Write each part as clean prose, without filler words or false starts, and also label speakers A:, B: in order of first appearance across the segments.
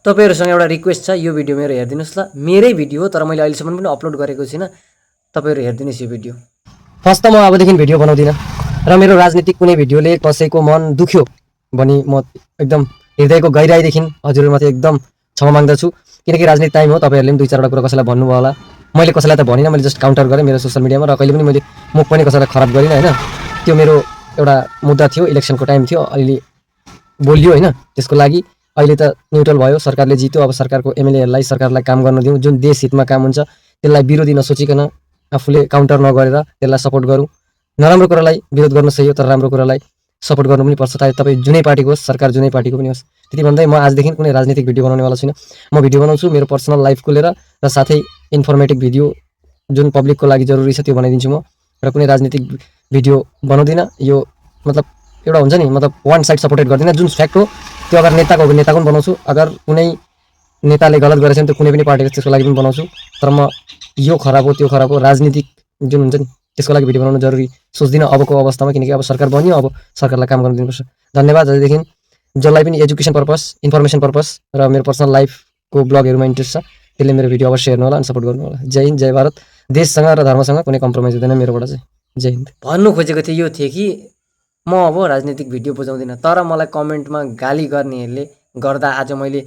A: तपाईहरुसँग एउटा रिक्वेस्ट छ, यो भिडियो मेरो हेरिदिनुस् ल। मेरै भिडियो हो तर मैले अहिलेसम्म पनि अपलोड गरेको छैन। तपाईहरु हेरिदिनुस् यो भिडियो। फर्स्ट त म अबदेखि भिडियो बनाउँदिन र मेरो राजनीतिक कुनै भिडियोले कसैको मन दुख्यो भनी म एकदम हृदयको गहिराईदेखि हजुरहरुमाथि एकदम क्षमा माग्दछु। किनकि राजनीतिक टाइम हो, तपाईहरुले पनि दुई चारवटा कुरा कसैलाई भन्नुभयो होला। मैले कसैलाई त भनिन, मैले जस्ट काउन्टर गरेँ मेरो सोशल मिडियामा र कहिले पनि मैले मुख पनि कसैलाई खराब गरिन हैन। त्यो मेरो एउटा मुद्दा थियो, इलेक्सनको टाइम थियो, अहिले बोलियो हैन। त्यसको लागि अहिले त न्युट्रल भयो, सरकारले जित्यो। अब सरकारको एमएलएहरुलाई सरकारलाई काम गर्न दिउँ, जुन देश हितमा काम हुन्छ त्यसलाई विरोधी नसोचिकन आफूले काउन्टर नगरेर त्यसलाई सपोर्ट गरौँ। नराम्रो कुरालाई विरोध गर्न सही हो, तर राम्रो कुरालाई सपोर्ट गर्नु पनि पर्छ, चाहे तपाईँ जुनै पार्टीको होस्, सरकार जुनै पार्टीको पनि होस्। त्यति भन्दै म आजदेखि कुनै राजनीतिक भिडियो बनाउनेवाला छैन। म भिडियो बनाउँछु मेरो पर्सनल लाइफको लिएर र साथै इन्फर्मेटिभ भिडियो जुन पब्लिकको लागि जरुरी छ त्यो बनाइदिन्छु म। र कुनै राजनीतिक भिडियो बनाउँदिन। यो मतलब एउटा हुन्छ नि, मतलब वान साइड सपोर्टेड गर्दिन। जुन फ्याक्ट हो त्यो अगर नेताको हो भने नेताको पनि बनाउँछु, अगर कुनै नेताले गलत गरेछ भने त्यो कुनै पनि पार्टीले त्यसको लागि पनि बनाउँछु। तर म यो खराब हो त्यो खराब हो राजनीतिक जुन हुन्छ नि त्यसको लागि भिडियो बनाउनु जरुरी सोच्दिन अबको अवस्थामा, किनकि अब सरकार बन्यो, अब सरकारलाई काम गर्न दिनुपर्छ। धन्यवाद। अझैदेखि जसलाई पनि एजुकेसन पर्पस, इन्फर्मेसन पर्पस र मेरो पर्सनल लाइफको ब्लगहरुमा इन्ट्रेस्ट छ त्यसले मेरो भिडियो अवश्य हेर्नु होला अनि सपोर्ट गर्नु होला। जय हिन्द, जय भारत। देशसँग र धर्मसँग कुनै कम्प्रोमाइज हुँदैन मेरोबाट चाहिँ। जय हिन्द। भन्नु खोजेको थिए यो थियो कि म अब राजनीतिक भिडियो बुझाउँदिन, तर मलाई कमेन्टमा गाली गर्नेहरूले गर्दा आज मैले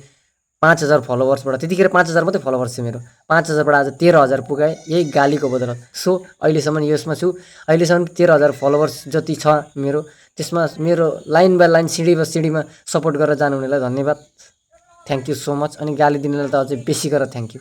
A: 5000 फलोवर्सबाट, त्यतिखेर 5000 मात्रै फलोवर्स थियो मेरो, 5000बाट आज 13000 पुगाएँ यही गालीको बदौलत। सो अहिलेसम्म यसमा छु, अहिलेसम्म 13000 फलोवर्स जति छ मेरो, त्यसमा मेरो लाइन बाई लाइन सिँढीमा सपोर्ट गरेर जानुहुनेलाई धन्यवाद, थ्याङ्क यू सो मच। अनि गाली दिनेलाई त अझै बेसी गरेर थ्याङ्क यू।